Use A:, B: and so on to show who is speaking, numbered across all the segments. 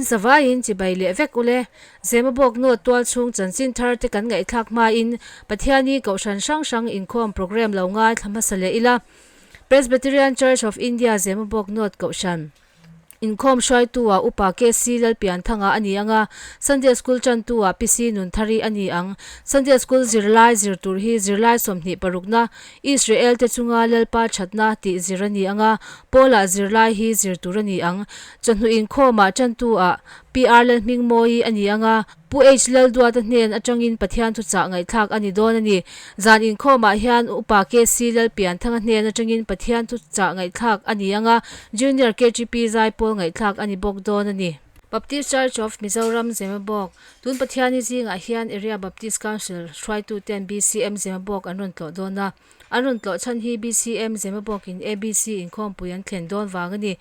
A: zavaiin chibai leh vek ule. Zemabawk North tualchhung chanchin thar te kan ngaihthlak hmain Pathiani Kohhran hrang hrang inkhawm programme lo ngaithla hmasa leh ila. Presbyterian Church of India Zemabawk North Kohhran inkhawm hruaitu-ah Upa KC Lalpianthanga a ni ang a, Sunday School tantu-ah PC Nunthari a ni ang. Sunday School zirlai zir tur hi zirlai 20 parukna Israel te chunga Lalpa thatna tih zir a ni ang a, Paula zirlai hi zir tur a ni ang. Chawhnu inkhawmah tantu-ah PR Lalhmingmawi a ni ang a, Pu H. Lalduata hnen atangin Pathian thuchah ngaihthlak a ni dawn a ni. Zan inkhawmah hian Upa KC Lalpianthanga hnen atangin Pathian thuchah ngaihthlak a ni ang a, Junior KGP zaipawl ngaihthlak a ni bawk dawn a ni. Baptist Church of Mizoram Zemabawk, Tun Pathiani zingah hian Area Baptist Council hruaituten BCM Zemabawk an rawn tlawh dawn a. An rawn tlawh chhan hi BCM Zemabawkin ABC inkhawmpui an thlen dawn vang a ni.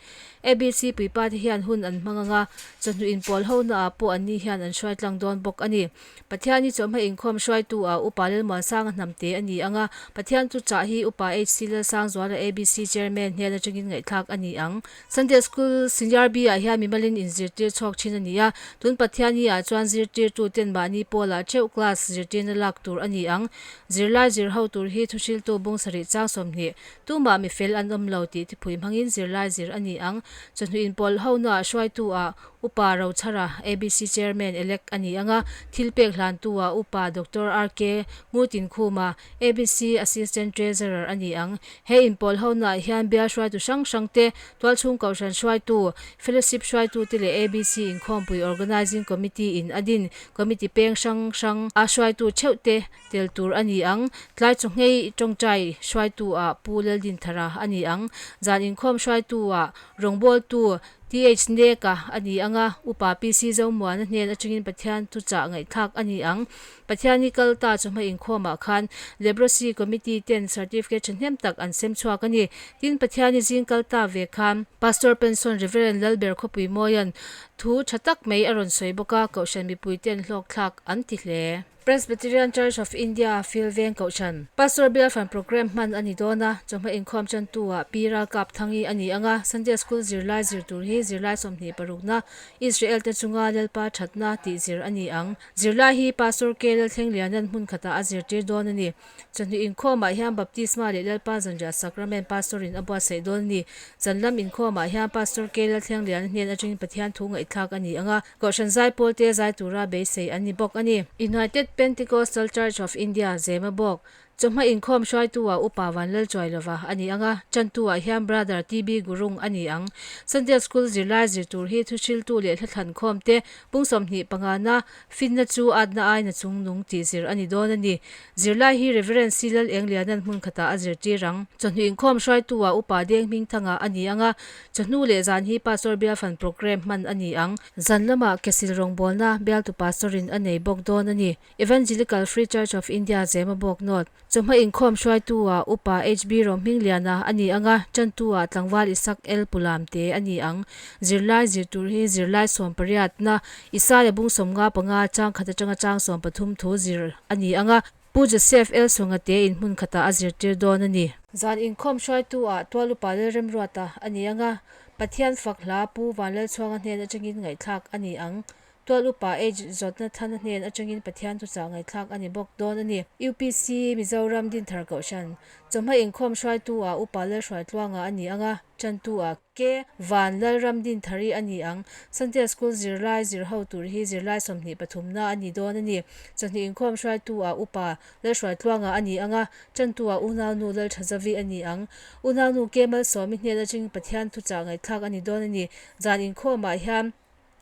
A: ABC puipa te hian hun an hmang ang a, chawhnu inpawl hona ah pawh anni hian an hruai tlang dawn bawk a ni. Pathian hi chawhma inkhawm hruaitu ah Upa Lalmuansanga hnamte a ni ang a, Pathian chu chah hi Upa HC Lalsangzuala ABC Chairman hnen atangin ngaihthlak a ni ang. Sunday School Senior B ah hian mimalin inzirtir chhuak thin a ni a, tun Pathianni ah chuan zirtirtu ten mahni pawlah theuh class zirtirna lak tur a ni ang. Zirlai zir ho tur hi thuhriltu bung sarih chang 20, tumah mi fel an awm lo tih thipui hmangin zirlai zir a ni ang. Chawhnu inpawlh honaah hruaitu ah Upa Rochhara, ABC Chairman elect a ni ang a, thil pek hlantu ah Upa Doctor RK Ngutinkhuma, ABC Assistant Treasurer a ni ang. He inpawlh honaah hian bial hruaitu hrang hrang te, tualchhung kohhran hruaitu, Fellowship hruaitu te leh ABC inkhawmpui Organising Committee in a din Committee peng hrang hrang a hruaitu theuh te tel tur a ni ang. Tlai chaw nghei tawngtai hruaitu ah Pu Laldinthara a ni ang. Zan inkhawm hruaitu ah rawngbawltu TH Neka a ni ang a, Upa PC Zomuana hnen atangin Pathian thuchah ngaihthlak a ni ang. Pathiani kal ta chawhma inkhawmah khan Leprosy Committee ten certificate thahnem tak an sem chhuak a ni. Tin, Pathiani zing kal ta ve khan Pastor Pension Reverend Lalber Khawpuimawia'n Thu tha tak mai a rawn sawi bawk a, Kohhran mipuite'n hlawkthlak an ti hle. Presbyterian Church of India Fil Veng Kohhran Pastor Bial Fan Programme hman a ni dawn a, chawhma inkhawm chantu-ah Pi Ralkap Thangi a ni ang a, Sunday School zirlai zir tur hi zirlai 20 parukna Israel-te chunga Lalpa thatna tih zir a ni ang. Zirlai hi Pastor K. Lalthlengliana'n hmun khatah a zirtir dawn a ni. Chawhnu inkhawmah hian Baptisma leh Lalpa Zanriah Sacrament Pastor-in a buatsaih dawn a ni. Zan lam inkhawmah hian Pastor K. Lalthlengliana hnen atangin Pathian thu ngaihthlak a ni ang a, Kohhran Zaipawlte zai tura beisei an ni bawk a ni. United Pentecostal Church of India, Zemabawk, Chawhma inkhawm hruaitu-ah Upa Vanlalchuailova a ni ang a, tantu-ah hian Brother TB Gurung a ni ang. Sunday School zirlai zir tur hi thuhriltu leh hlathlan khawmte pung 20 pangana Finna chu atna aina chung nung tih zir a ni dawn a ni. Zirlai hi Reverend C. Lal Engliana'n hmun khatah a zirtir ang. Chawhnu inkhawm hruaitu-ah Upa Deng Hmingthanga a ni ang a, chawhnu leh zan hi Pastor Bialfan Programme hman a ni ang. Zan lamah Kesil rawngbawlna bialtu Pastor-in a nei bawk dawn a ni. Evangelical Free Church of India Zema Bawk North. Chawhma inkhawm hruaitu-ah Upa HB Rohmingliana a ni ang a, tantu-ah tlangval Isak L Pulam te a ni ang. Zirlai zir tur hi zirlai sawmpariatna Isaia bung 55 chang khat atanga chang 13 thu zir a ni ang a, Pu Joseph L Sunga te in hmun khatah a zirtir dawn a ni. Zan inkhawm hruaitu-ah Tual Upa Lalremruata a ni ang a, Pathian fak hla Pu Vanlalchhuanga hnen atangin ngaihthlak a ni ang. Tual upa H. Zawtna Thana hnen atangin Pathian thuchah ngaihthlak a ni bawk dawn a ni. UPC Mizoram Dinthar Kohhran Chawhma inkhawm hruaitu ah Upa Lalhruaitluanga a ni ang a, tantu ah K. Van Lalram Dinthari a ni ang. Sunday School zirlai zir ho tur hi zirlai 23 na a ni dawn a ni. Chawhni inkhawm hruaitu ah Upa Lalhruaitluanga a ni ang a, tantu ah Unaunu Lalthazavi a ni ang. Unaunu K. Malsawmi hnen atangin Pathian thuchah ngaihthlak a ni dawn a ni. Zan inkhawmah hian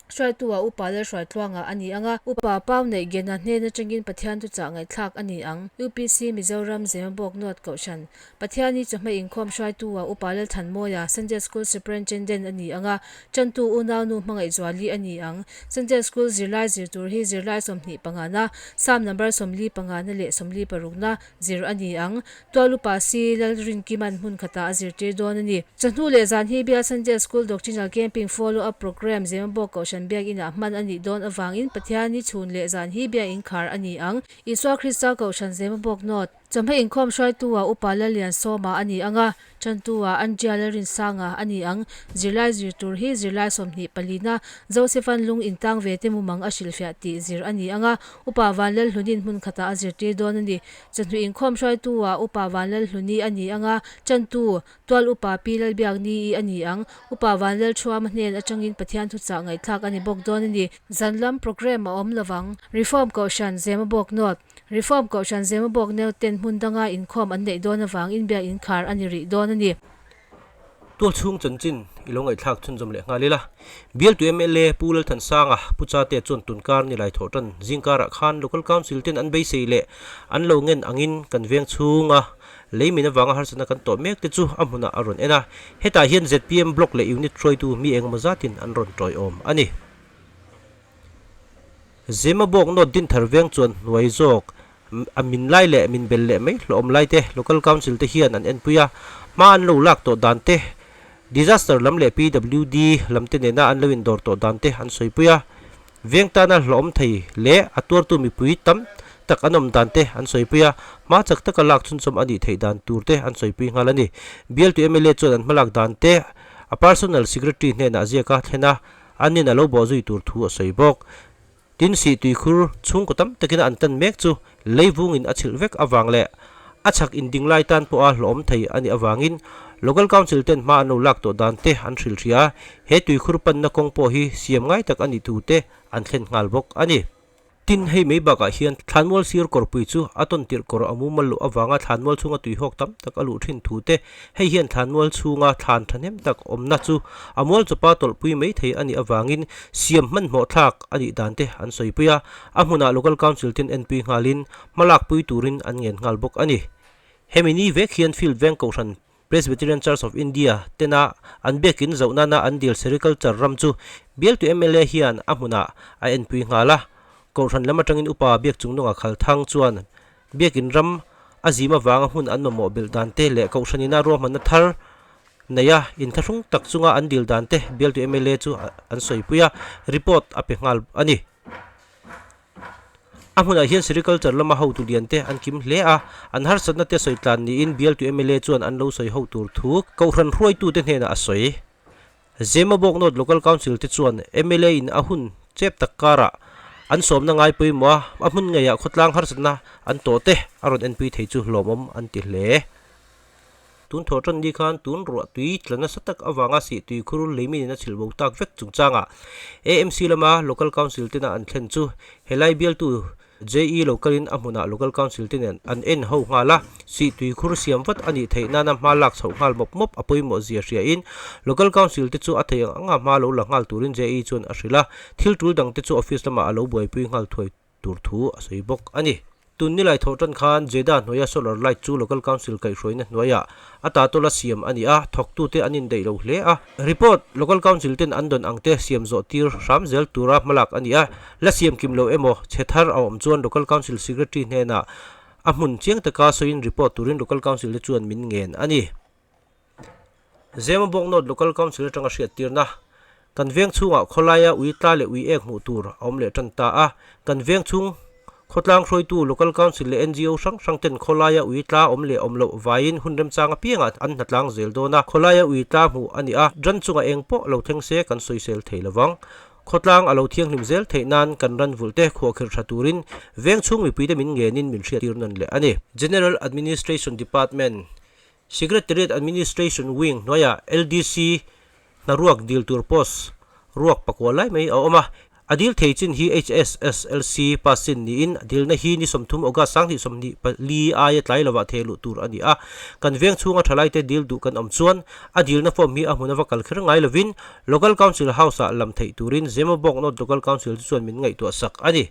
A: Hruaitu ah Upa Lalhruaitluanga a ni ang a, Upa Pau neih Gena hnen atangin Pathian thuchah ngaihthlak a ni ang. UPC Mizoram Zemabawk North Kohhran Pathiani chawhma inkhawm hruaitu ah Upa Lalthanmawia Sunday School Superintendent a ni ang a, Tantu unaunu Hmangaihzuali a ni ang. Sunday School zirlai zir tur hi zirlai 25 na, Psalm number 45 na leh 46 na zir a ni ang. Tual upa si Lalrinkima'n hmun khatah a zirtir dawn a ni. Chawhnu leh zan hi Bial Sunday School Doctrinal Camping Follow Up Programme Zemabawk Kohhran Biakinah hman a nih dawn avangin Pathianni chhun leh zan hi biakin khar a ni ang. Isua Krista Kohhran Zemabawk Note. Chawhmeh inkhawm hruaitu-ah Upa Lalliansawma a ni ang a, Tantu-ah Andria Lalrinsanga a ni ang. Zirlai zir tur hi zirlai 20 palina Joseph-a'n lung intang ve te mumang a hrilhfiah tih zir a ni ang a, Upa Vanlalhlunin hmun khatah a zirtir dawn a ni. Chawhnu inkhawm hruaitu-ah Upa Vanlalhluni a ni ang a, Tantu, Tual Upa Pi Lalbiakni-i a ni ang. Upa Vanlalthuama hnen atangin Pathian thuchah ngaihthlak a ni bawk dawn a ni. Zan lam programme a awm lovang. Reform Kohhran Zemabawk Note. Reform Kohhran Zemabawk neu ten hmun danga inkhawm an neih dawn avangin biak inkhar a ni rih dawn a ni.
B: Tual chhung chanchin i lo ngaihthlak chhunzawm leh nghal ila. Bialtu mla Pu Lalthansanga, Pu Chate chuan tunkar nilai thawh tan zingkarah khan Local Council ten an beisei leh an lo ngen angin kan veng chhunga lei min avanga harsatna kan tawh mek te chu a hmunah a rawn en a. Hetah hian zpm Block leh Unit hruaitu mi engemaw zatin an rawn tawiawm a ni. Zemabawk North Dinthar veng chuan hnuai zawk a min lai leh min bel leh mai hlawhawm lai te Local Council te hian an enpui a, hma an lo lak tawh dan te, Disaster lam leh PWD lam te nena an lo indawr tawh dan te an sawipui a. Veng tana hlawhawm thei leh a tuartu mipui tam tak an awm dan te an sawipui a, hma chak taka lak chhunchawm a nih theih dan tur te an sawipui nghal a ni. Bialtu mla chuan an hmalak dan te a Personal Secretary hnenah ziak a thlen a, An in a lo bawh zui tur thu a sawi bawk. Tin, sih tuikhur chhungkaw tam takin an tan mek chu leivungin a chhilh vek avang leh a chhak inding lai tan pawha hlawhawm thei a nih avangin Local Council ten hma an lo lak tawh dan te an hrilh hria a, he tuikhur panna kawng pawh hi siam ngai tak a nih thu te an thlen nghal bawk a ni. Tin, hei mai bakah hian thlanmual sir kawrpui chu a tawn tirh kawr a mumal loh avanga thlanmual chhunga tuihawk tam tak a luh thin thu te, hei hian thlanmual chhunga thlan thahnem tak awmna chu a mual chawpa tawlhpui mai thei a nih avangin siam hmanhmawh thlak a nih dan te an sawipui a, a hmunah Local Council ten enpui nghalin hmalakpui turin an ngen nghal bawk a ni. Hemi ni vek hian Field Veng Kohhran Presbyterian Church of India tena an biakin zoh nana an dil sericulture ram chu bialtu mla hian a hmunah a enpui nghal a. Kohhran lam atangin upa biak chungnunga khal thang chuan biakin ram a zim avanga hmun an mamawh belh dan te leh kohhran ina ruahmanna thar neia inthlahrung tak chunga an dil dan te bialtu mla chu an sawipui a, report a pe nghal a ni. A hmunah hian Sericulture lama hotu lian te an kim hle a, an harsatna te sawi tlan niin bialtu mla chuan an lo sawi ho tur thu Kohhran hruaitute hnenah a sawi. Zemabawk North Local Council te chuan mla in a hun chep tak karah an sawmna ngai pawimawh a, a hmun ngeiah khawtlang harsatna an tawh te a rawn enpui thei chu hlawmawm an ti hle. Tun thawh tan ni khan tun ruah tui tla nasa tak avanga sih tui khur leimin in a chhilh bo tak vek chungchangah AMC lama Local Council tena an thlen chu helai bialtu JE lo kalin a hmunah Local Council te nen an en ho nghal a, sih tui khur siam vat a nih theih nana hma lak chhoh nghal mawp mawp a pawimawh zia hriain Local Council te chu a theih ang anga hma lo la nghal turin JE chuan a hrilh a, thil tul dang te chu office lamah a lo buaipui nghal thuai tur thu a sawi bawk a ni. Tun nilai thawh tan khan Jeddah hnuaia solar light chu Local Council kaihhruaina hnuaiah a tatawla siam a ni a, thawktute an indaih lo hle a. Report, Local Council ten an dawn ang te siam zawh tir hram zel tura hmalak a ni a, la siam kim lo emaw chhe thar a awm chuan Local Council Secretary hnenah a hmun chiang taka sawiin report turin Local Council te chuan min ngen a ni. Zemabawk North Local Council atanga hriattirna, Kan veng chhungah khawlaia ui tla leh ui ek hmuh tur a awm leh tan ta a. Kan veng chhung khawtlang hruaitu Local Council leh ngo hrang hrang ten khawlaia ui tla awm leh awm loh vaiin hun remchang apiangah an hnatlang zel dawn a. Khawlaia ui tla hmuh a ni a, ran chungah eng pawh lo thleng se kan sawisel thei lovang. Khawtlang a lo thianghlim zel theih nan kan ran vulh te khuahkhirh tha turin veng chhung mipuite min ngenin min hriattir nawn leh a ni. General Administration Department Secretariat Administration Wing hnuaiah LDC hnaruak dil tur post ruak pakua lai mai a awm a. A dil thei chin hi HSSLC pass chin niin a dilna hi ni 30 August 2024 aia tlai lovah theh luh tur a ni a. Kan veng chhunga thalaite dil duh kan awm chuan a dilna form hi a hmun ava kal kher ngai lovin Local Council House-ah lam theih turin Zemabawk North Local Council chu chuan min ngaihtuah sak a ni.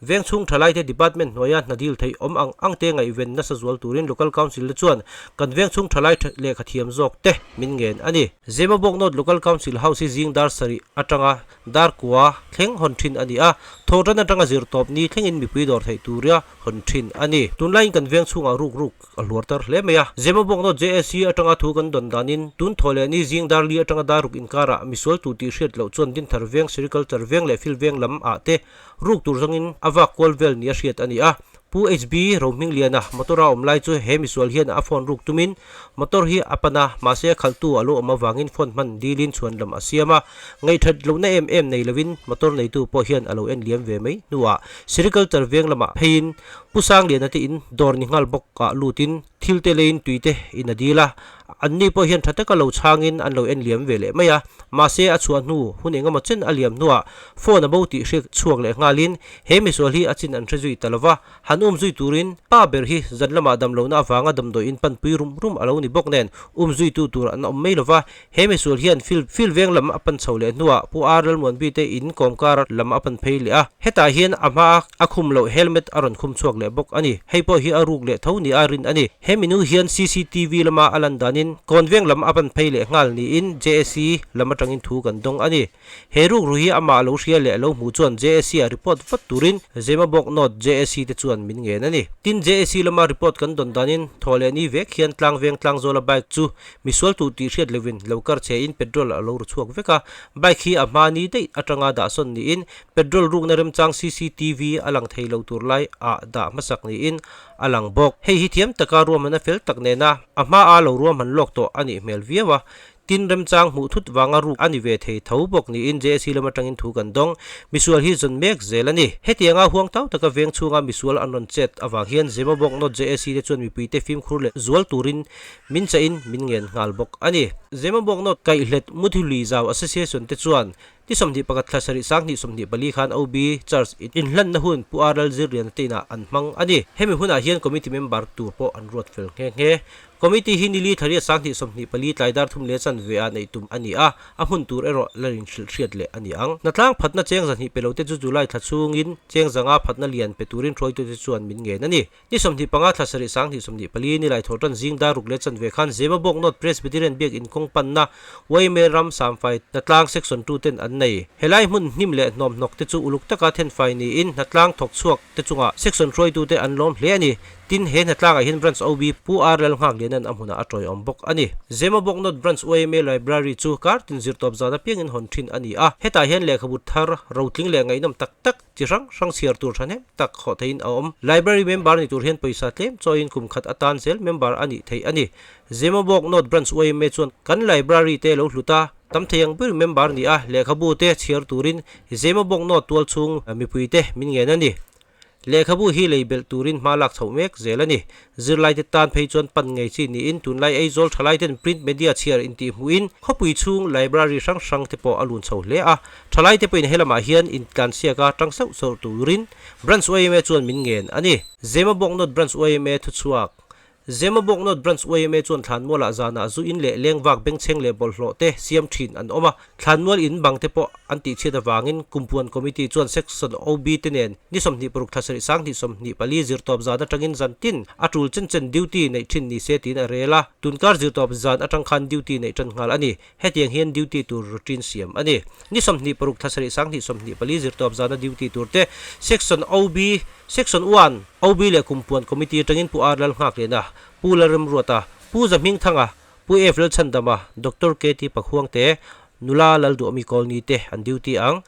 B: Veng chhung thalaite department hnuaia hna dil theih awm ang ang te ngaihven nasa zual turin Local Council te chuan kan veng chhung thalai lehkha thiam zawk te min ngen a ni. Zemabawk North Local Council House hi zing dar sarih atanga dar kua thleng hawn thin a ni a, thawhtan atanga zir tawp ni thlengin mipui dawr theih tura hawn thin a ni. Tunlaiin kan veng chhungah ruk ruk a hluar tar hle mai a. Zemabawk North JAC atanga thu kan dawn danin tun thaw leh ni zing dar li atanga dar ruk inkarah misual tu tih hriat loh chuan Dinthar Veng, Sericulture Veng leh Fil Veng lam ah te Ruk tur zawngin a vak kual vel nia hriat a ni a. Pu HB Rohmingliana motor a awm lai chu he misual hian a phone ruk tumin motor hi a pan a, mahse a khalhtu a lo awm avangin phone hman dilin chhuan lam a siam a. Ngaihthat lohna em em nei lovin motor neitu pawh hian a lo en liam ve mai hnuah Sericulture veng lamah pheiin Pu Sangliana te in dawr ni nghal bawk ah lutin thil te leiin tui te in a dil a, anni pawh hian tha taka lo chhangin an lo en liam ve leh mai a, mahse a chhuah hnu hun eng emaw chen a liam hnuah phone a bo tih hriat chhuak leh nghalin he misual hi a chin an hre zui ta lova, han um zui turin pa ber hi zan lamah damlohna avanga damdawi in panpui rum rum a lo ni bawk nen um zuitu tur an awm mai lova, He misual hian field field veng lam a pan chho leh hnuah Pu R Lalmuanbi te in kawmkar lam a pan phei leh a, hetah hian a hma a khum loh helmet a rawn khum chhuak leh bawk a ni. Hei pawh hi a ruk leh tho nia rin a ni. He minu hian cctv lama a lan danin kawn veng lam a pan phei leh nghal niin JSC lam atangin thu kan dawng a ni. He rukru hi amah lo hria leh lo hmuh chuan JSC ah report vat turin Zemabawk North JSC te chuan min ngen a ni. Tin JSC lama report kan dawn danin thaw leh ni vek hian tlangveng tlangzawla bike chu Misual tu tih hriat lovin lo kar che in petrol a lo ru chhuak vek a, bike hi a hma ni daih atanga dah sawn niin petrol rukna remchang cctv a lang thei lo tur lai ah dah hmasak niin a lang bawk. Hei hi thiam taka ruahmanna fel tak nena a hma a lo ruahman lawk tawh a nih hmel viau a, tin remchang hmuh thut vanga ruk a ni ve thei tho bawk niin JSC lam atangin thu kan dawng. Misual hi zawn mek zel a ni. Hetianga huang tau taka veng chhunga misual an rawn chet avang hian Zemabawk North JSC te chuan mipuite fimkhur leh zual turin Min chahin min ngen nghal bawk a ni. Zemabawk North Kaihlet Muthihlui Zau Association te chuan ni 21 thla sarih 2024 khan OB Church inhlanna hun Pu R Lalzirliana te inah an hmang a ni. Hemi hunah hian committee member tur pawh an ruat fel nghe nghe. Committee hi nili thla riat 2024 tlai dar thum leh chanve ah neih tum a ni a, a hmun tur erawh la rinhrilh hriat leh a ni ang. Hnatlang phatna cheng zahnih pe lo te chu July thla chhungin cheng zanga phatna lian pe turin hruaitute chuan min ngen a ni. Ni 25 thla sarih 2024 nilai thawhtan zing dar ruk leh chanve khan Zemabawk North Presbyterian Biak Inkawng panna Waime ram Samfai hnatlang Section 2 ten an nei. Helai hmun hnim leh hnawmhnawk te chu uluk taka thenfai niin hnatlang thawk chhuak te chungah Section hruaitute an lawm hle a ni. Tin, he hnatlangah hian Branch OB Pu R Lalnghakliana'n a hmunah a tawiawm bawk a ni. Zemabawk North Branch YMA Library chu kar tin zirtawp zan apiangin hawn thin a ni a. Hetah hian lehkhabu thar, rotling leh ngaihnawm tak tak, Chi hrang hrang chhiar tur thahnem tak hawh theihin a awm. Library member ni tur hian pawisa tlem chawiin kum khat atan zel member a nih theih a ni. Zemabawk North Branch yma chuan kan library te lo hlut a, tam thei ang ber member ni a, lehkhabu te chhiar turin Zemabawk North tual chhung mipui te min ngen a ni. Lehkhabu hi lei belh turin hma lak chhoh mek zel a ni. Zirlaite tan phei chuan pan ngei chi niin tunlai Aizawl thalaiten print media chhiar intihhmuhin khawpui chhung library hrang hrang te pawh a lun chho hle a. Thalaite pawhin helamah hian intlansiak a tang sauh sauh turin Branch yma chuan min ngen a ni. Zemabawk North Branch yma thuchhuak Zemabawk North Branch yma chuan thlanmualah zanah zu in leh lengvak bengchheng leh bawlhhlawh te siam thin an awm a. Thlanmual in bang te pawh an tihchhiat avangin Kumpuan Committee chuan Section OB te nen ni 26 thla sarih 2024 zirtawp zan atangin zan tin a tul chen chen duty neih thin ni se tiin a rel a, tunkar zirtawp zan atang khan duty neih tan nghal a ni. Hetiang hian duty tur routine siam a ni. Ni 26 thla sarih 2024 zirtawp zana duty tur te Section OB, Section 1, OB leh Kumpuan Committee atangin Pu R Lalnghaklena, Pu Lalremruata, Pu Zahmingthanga, Pu F Lalchhandama, Doctor KT Pakhuangte, Nula Lalduahmi Kawlni te an duty ang.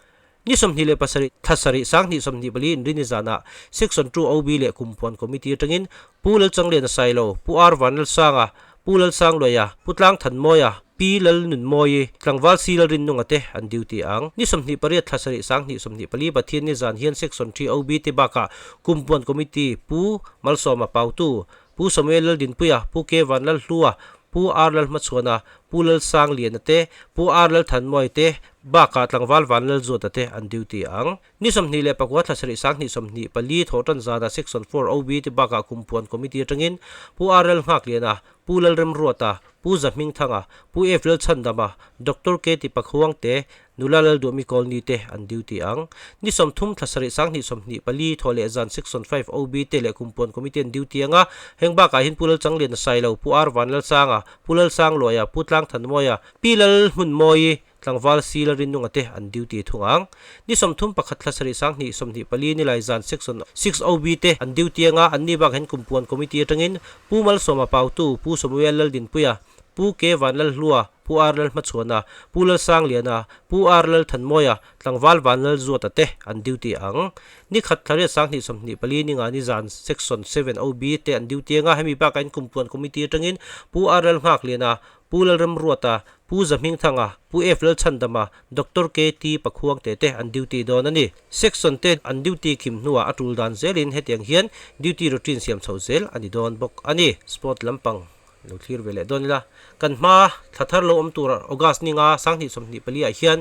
B: Ni 27 thla sarih 2024 inrini zanah Section 2 OB leh Kumpuan Committee atangin Pu Lalchangliana Sailo, Pu R Vanlalsanga, Pu Lalsangluaia, Pu Tlangthanmawia, Pi Lalnunmawii, Tlangval Si Lalrinnunga te an duty ang. Ni 28 thla sarih 2024 Pathianni zan hian Section 3 OB te bakah Kumpuan Committee Pu Malsawma Pautu, Pu Samuel Laldinpuia, Pu K Vanlalhlua, Pu R Lalhmachhuana, Pu Lalsangliana te, Pu R Lalthanmawia te bakah Tlangval Vanlalzuata te an duty ang. Ni 29 thla sarih 2024 thawhtan zana Section 4 OB te bakah Kumpuan Committee atangin Pu R Lalnghakliana, Pu Lalremruata, Pu Zahmingthanga, Pu F Lalchhandama, Doctor K Tipakhuangte, Nula Lalduahmi Kawlni te an duty ang. Ni 30 thla sarih 2024 thawh leh zan Section 5 OB te leh Kumpuan Committee an duty ang a, heng bakah hian Pu Lalchangliana Sailo, Pu R Vanlalsanga, Pu Lalsangluaia, Pu Tlangthanmawia, Pi Lalhmunmawii, Tlangval Si Lalrinnunga te an duty thung ang. Ni 31 thla sarih 2024 nilai zan Section 6 OB te an duty ang a, anni bakah hian Kumpuan Committee atangin Pu Malsawma Pautu, Pu Samuel Laldinpuia, Pu K Vanlalhlua, Pu R Lalhmachhuana, Pu Lalsangliana, Pu R Lalthanmawia, Tlangval Vanlalzuata te an duty ang. Ni khat thla riat 20 24 ni nga ni zan Section 7 OB te an duty anga hemi bakah in kumpuan committee atangin Pu R Lalnghakliana, Pu Lalremruata, Pu Zahmingthanga, Pu F Lalchhandama, Doctor KT Pakhuangte te an duty dawn a ni. Section te an duty khim hnuah a tul dan zelin hetiang hian duty routine siam chho zel a ni dawn bawk a ni. Sport lampang lo thlir ve leh dawn ila. Kan hma thla thar lo awm tur August ni nga 20 24 ah hian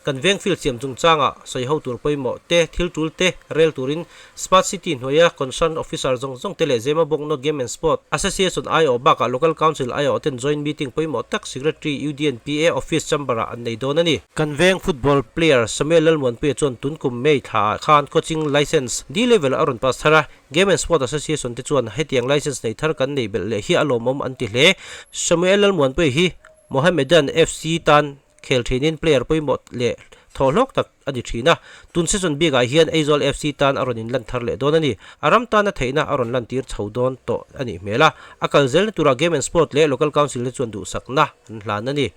B: kan veng field siam chungchangah sawi ho tur pawimawh te thil tul te rel turin Smart City hnuaia concern officer zawng zawng te leh Zemabawk North Game and Sport Association aiawh bakah Local Council aiawh ten joint meeting pawimawh tak Secretary UDNPA Office Chamber ah an nei dawn a ni. Kan veng football player Samuel Lalmuanpuia chuan tun kum May thla ah khan coaching licence D level a rawn pass thar a, Game and Sport Association te chuan hetiang licence nei thar kan nei belh leh hi a lawmawm an ti hle. Samuel Lalmuanpuia hi Mohammedan FC tan khel thinin player pawimawh leh thawhhlawk tak a ni thin a, tun season bikah hian Aizawl FC tan a rawn inlan thar leh dawn a ni. A ram tana theihna a rawn lantir chho dawn tawh a nih hmel a, a kal zelna tura Game and Sport leh Local Council te chuan duhsakna an hlan a ni.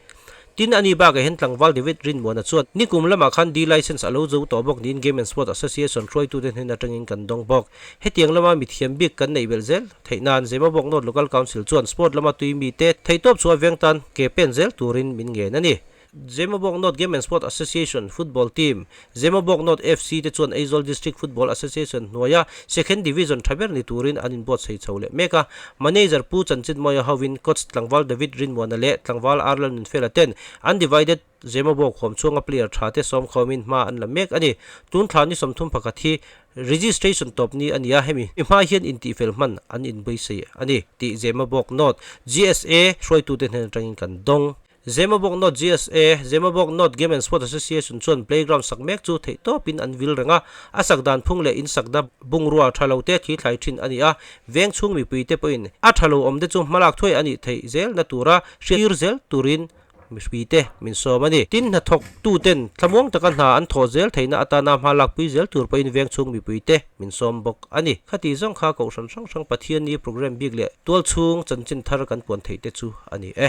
B: Tin, a ni bakah hian tlangval David Rinmuana chuan nikum lamah khan D licence a lo zo tawh bawk niin Game and Sport Association hruaitute hnen atangin kan dawng bawk. Hetiang lama mithiam bik kan neih belh zel theih nan Zemabawk North Local Council chuan sport lama tui mite theihtawp chhuah veng tan ke pen zel turin min ngen a ni. Zemabawk North Game and Sport Association Football Team, Zemabawk North FC te chuan Aizawl District Football Association hnuaia Second Division tha ber ni turin an inbuatsaih chho leh mek a. Manager Pu Chanchinmawia hovin Coach Tlangval David Rinmuana leh Tlangval R Lalnunfela ten an divided Zemabawk huam chhunga player tha te sawm khawmin hma an la mek a ni. Tun thla ni 30 pakhat hi Registration tawp ni a ni a, hemi hma hian intihfel hman an inbuaisei a ni tih Zemabawk North GSA hruaitute hnen atangin kan dawng. Zemabawk North GSA, Zemabawk North Game and Sport Association chuan playground sak mek chu theihtawpin an vil reng a, a sak dan phung leh in sakna bungrua tha lo te thli thlai thin a ni a, veng chhung mipui te pawhin a tha lo awm te chu hmalak thuai a nih theih zelna tura hriattir zel turin mipui te min sawm a ni. Tin, hnathawk tu ten thlamuang taka hna an thawh zel theihna atana hma lakpui zel tur pawhin veng chhung mipui te min sawm bawk a ni. Khati zawng kha Kohhran hrang hrang Pathianni programme bik leh tualchhung chanchin thar kan puan theih te chu a ni e.